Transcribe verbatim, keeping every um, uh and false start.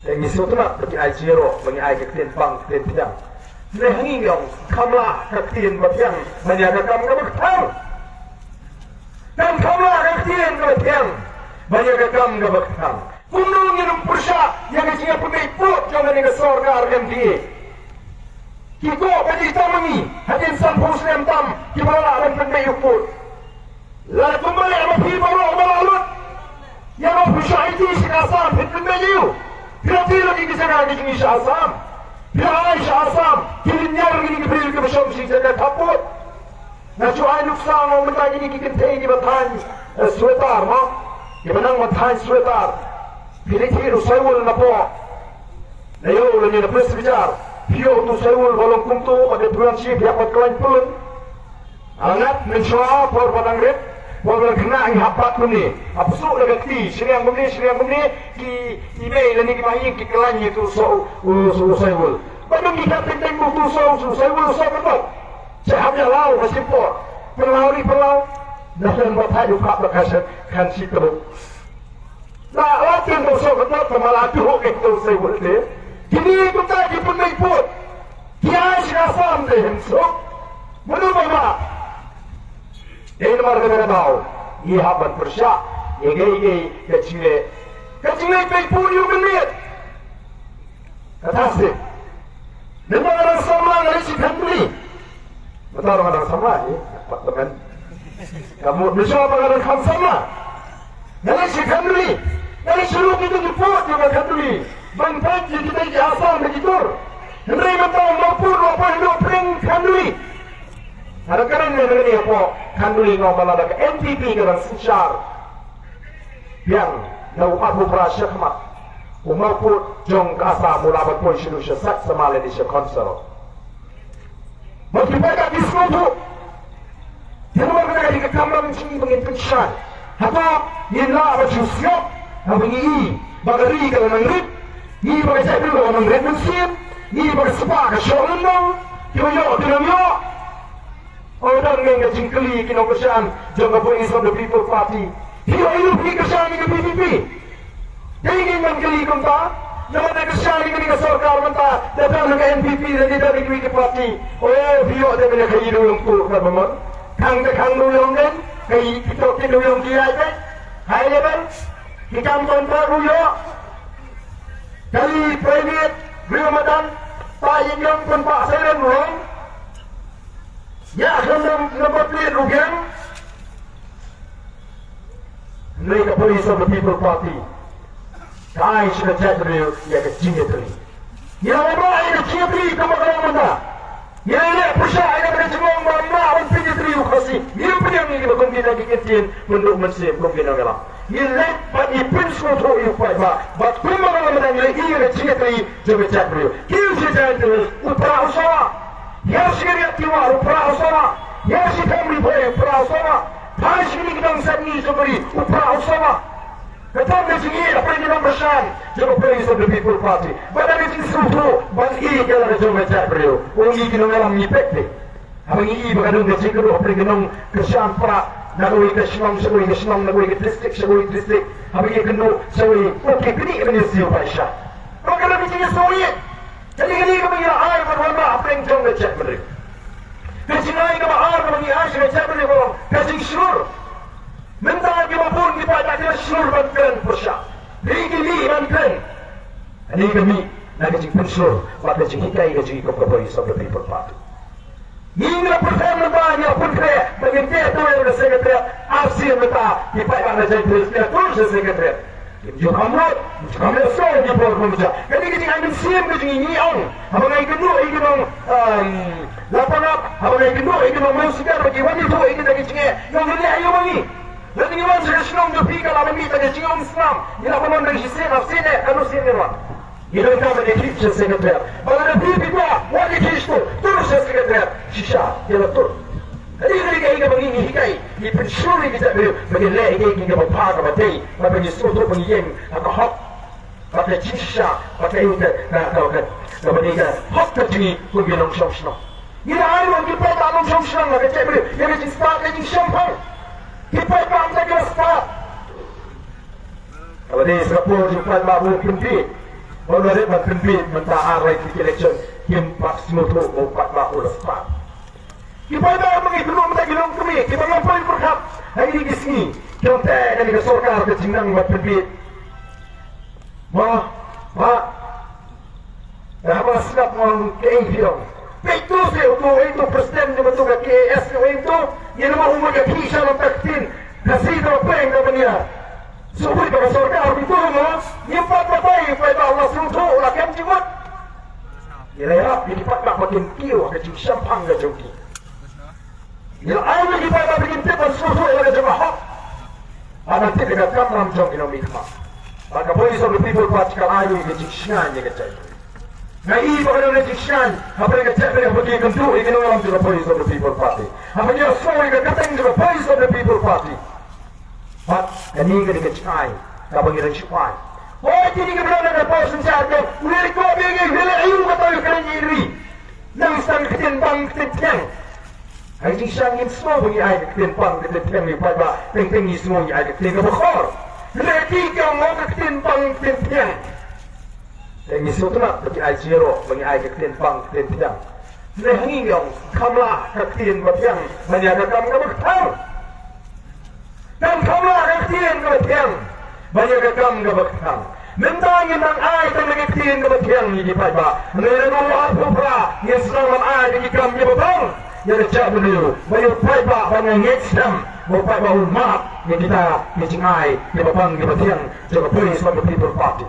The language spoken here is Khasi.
Te ngi sngewtynnat ba ki ai jingïaroh, ba ngi ai ka ktien pang, ka ktien pdiang. Ne ha ngi ngi ong, kham lah ka ktien ba pdiang ban ïa ka kam kaba kthang. Kham lah ka ktien kaba pdiang ban ïa ka kam kaba kthang. Kumno ngin ym pyrshah ïa ka jingïapynbeit pud jong kane ka sorkar M D A? Ki koh ba ki tam ma ngi, hadien sanphew snem tam, kiba la lah ban pynbeit ïa u pud. Lada kumba leh ma phi baroh ba la lut ïa, ma phi shah aiti sha ka Assam, phin pynbeit ïa u. Phi la tih lut ïa ki jaka ki jong ngi sha Assam. Phi la ai sha Assam, ki lynñiar ngi ki briew kiba shong shi jaka khappud. Nga shu ai nuksa, nga ong mynta kine ki kynthei kiba thaiñ, eh, sweater mo, kiba nang ban thaiñ sweater. Phi la tih u saiwul na pdeng. Na ïoh lane na pyrshah bitar. Phi ïoh utu u saiwul ba long kumto, ba ka tuan shi, phi hap ban khlaiñ pylun. Ngat mynshuwa por ba dang rit, por ba dang khynnah ngi hap bat kumne. Hap suk la ka kti, shiliang kumne, shiliang kumne, ki, ki mei lane ki maïing ki khlaiñ ïa utu u so, u, u, u saiwul. Ba dang ki kat teng teng utu u so, u saiwul u so ka bok. Sha hap ïa law ka shim por. Pynlaw ri pynlaw. Dah dang ba thait u khap la ka sha, kan shi tabuk. La, la tien ba u so ka bok, ka ma la tu ho ke to u saiwul te. Kine kumta ki pynbeit pud. Ki ai sha ka Assam te hynrei suk. Mano ba ma. Dei namar kata ka daw ngi hap ban pyrshah ïa kaei kaei ka jingleh, ka jingleh beit pud ïa u khyndiat. Kata shisien. Mynta nga dang samla nga leit shi khanduli. Mynta ruh nga dang samla, eh, pat temen. Ka mut mynshuwa ba nga dang kham samla. Nga leit shi khanduli. Nga leit sha ruh kito ki pud jong ka khanduli ban peit ïa kita ki Assam bad ki tur. Hynrei mynta u Mawpud u la poi hynduh pdeng khanduli. Nga dang kren ne kane hapoh khanduli, nga ong ba lada ka N P P ka dang synshar biang na u arphew phra shakhmat, u Mawpud jong ka Assam u lah ban poi shaduh sha Saiñ Sama lane sha Khonsarok. Bad ki paidbah ki sngewthuh. Te namar kata ka dei ka kamram jong ngi ba ngin pynshai. Hato ngin lah ban shu siop haba ngi i ba ka ri ka la nang rit, ngi i ba ka jaitbynriew ka la nang rit mynsiem, ngi i ba ka spah ka shoh lyngdong, kiba ïoh ki nang ïoh. O, don ngin ka jingkylli ki nongkyrshan jong ka Voice of the People Party. Phi ïoh ïa u phi kyrshan ïa ka V P P? Dei ngin ban kylli kumta. Namar da kyrshan ïa kane ka sorkar mynta da don ka N P P lane da don kiwei ki party. O, phi ïoh da kane ka ïa dewïong tur ka ba mon. Khang da khang dewïong den, ka ïa ki tok ki dewïong ki ïaid beit. High level. Ki kam contract ruh ïoh. Kali private, briew madan, pah ïing ïong pynpah siren ruh. Ïa khlem dam number plate ruh biang. Hynrei ka Voice of the People Party ka ai sha ka jaitbynriew ïa ka jingïatylli. Ngi la wanrah ïa ka jingïatylli kumba ka long mynta. Ngi la leh pyrshah ïa kata ka jinglong ba ym lah ban pynïatylli u Khasi. Ngi la pdiang ïa kiba kum kine ki kyntien mynduh mynsiem kum ki nongïalam. Ngi leit bad ngi pynsngewthuh ïa u paidbah ba kumba ka long mynta ngi la ïoh ïa ka jingïatylli jong ka jaitbynriew. Ki ïoh jingïatylli, u Prah u sawa. Hiar shi riat Tiwar u Prah u sawa. Hiar shi them Ri Bhoi u Prah u sawa. Phai shi kine ki nongshad ngi jong ka ri u Prah u sawa. Ka don ka jingïeit hapdeng ki nongkyrshan jong ka Voice of the People Party. Bad ka jingsngewthuh ban ïeit ïa la ka jong ka jaitbynriew. U ngi ki nongïalam ngi peit peit. Haba ngi ïohi ba ka don ka jingkyrduh hapdeng ki nongkyrshan Prah na kawei ka shnong sha kawei ka shnong, na kawei ka district sha kawei ka district, haba ngi ïakynduh sha kawei, u ki kynnoh ban ïasiew paisa. Ba ka don ka jingïasnoh ïeit. Kane kane kaba ngi la ai ban wanrah hapdeng jong ka jaitbynriew. Ka jingai kaba ar kaba ngi ai sha ka jaitbynriew ka long ka jingshlur. Mynta kiba bun ki paidbah ki la shlur ban kren pyrshah. Dei ki mih ban kren. Kane ka mih na ka jingpynshlur bad ka jinghikai ka jong ngi kum ka Voice of the People Party. Ngi ngi la pyrkhat mynta ngi la pynkhreh ba ngin teh tur ïa ka Secretariat, arsien mynta ki paidbah na Jaintia Hills ki la tur sha Secretariat. Kim ju kham lut, kim ju kham leh shuh ki por kumjuh. Kane ka jingai mynsiem ka jong ngi, ngi ong. Haba nga ïakynduh ïa ki nong, em, Lapangap, haba nga ïakynduh ïa ki nong Mawsikar ba ki wan ïathuh ïa kita ki jingeh, ngi ong ngin leh aïu ma ngi. Lada ngi wan sha ka shnong jong phi ka la ban mih tang ka jingïaumsnam, ngi lah ban wan tang shisien arsien eh, katno sien ngin wan. Ngi donkam ban ïakhih sha Secretariat. Ba lada phi phi kwah wan ïakhih shatu, tur sha Secretariat shisha, ïa la tur. Ka dei ka dei kaei kaba ngi ngi hikai, ngi pynshlur ïa ki jaitbynriew ba ngin leh ïa kaei kaei kaba bha kaba dei, ba ngin sngewthuh ba ngi ïeng ha ka hok, bad ka jingshisha, bad kaei ka, ka, ka, ka, kaba dei ka hok ka jong ngi kum ki nongshong shnong. Ngi la ai ruh ki paidbah nongshong shnong na ka jaitbynriew ïa ka jingstad ka jingshemphang. Ki paidbah mynta ki la stad. Kaba dei sa ka por jong u paidbah ba u pynbiej. Ba la dep ban pynbiej mynta ar lai ki election, kim pat sngewthuh ba u paidbah u la spah. Ki paidbah ma ngi kynnoh mynta ki longkmie kiba ngam poi pyrkhat ha kine ki sngi. Ki ong te kane ka sorkar ka jingnang ban pynbiej. Mo, ba, haba sngap mo kaei phi ong. Peit to se uto, uto president jong uto ka K A S, uto, ïa lama u mut ka phi sha lam ka ktien Khasi kaba peng kaba nia. Shu buit ba ka sorkar phi to mo, ngim pat batai, paidbah la sngewthuh la kem jingmut. Ïa la ïarap ïa ki paidbah ba kin kiew ha ka jingshemphang ka jong ki. Ïa la ai ïa ki paidbah ba kin tip ban sngewthuh ïa la ka jong ka hok. Bad nang tip ïa ka kamram jong ki nongmihkhmat. Bad ka Voice of the People Party ka la ai ïa ka jingshngaiñ ïa ka jait. Nga i ba ka don ka jingshngaiñ hapdeng ka jait, hapdeng ka jingkynduh ïa ki nongïalam jong ka Voice of the People Party. Hapdeng ka jingkynduh ïa ka kyrteng jong ka Voice of the People Party. Bad kane ka dei ka jingaiñ kaba ngi dang shu ai. Hooid, kine kiba don ha ka por synshar jong u, ngi leh ko ba ngi leh aïu kata ka kren ïa ri. Nang sdang ka ktien pang ktien thiang. Hynrei shisha ngim sngew ba ngi ai ka ktien pang ktien thiang ïa u paidbah. Teng teng ngi sngew ngi ai ka ktien kaba khor. Lehse ki ong ka ktien pang ktien thiang. Te ngi sngewtynnat ba ki ai jingïaroh ba ngi ai ka ktien pang ktien thiang. Hynrei ha ngi ngi ong kham lah ka ktien ba thiang ban ïa ka kam kaba kthang. Kan kham lah ka ktien kaba thiang ban ïa ka kam kaba kthang. Mynta ngin nang ai tang ka ktien kaba thiang ïa ki paidbah. Hynrei naduh arphew phra ngin sdang ban ai ïa ki kam kiba bang ïa ka jaitbynriew, ba ïa u paidbah ban ïa ngeit skhem, ba u paidbah un mad ïa kita ki jingai kiba bang kiba thiang jong ka Voice of the People Party.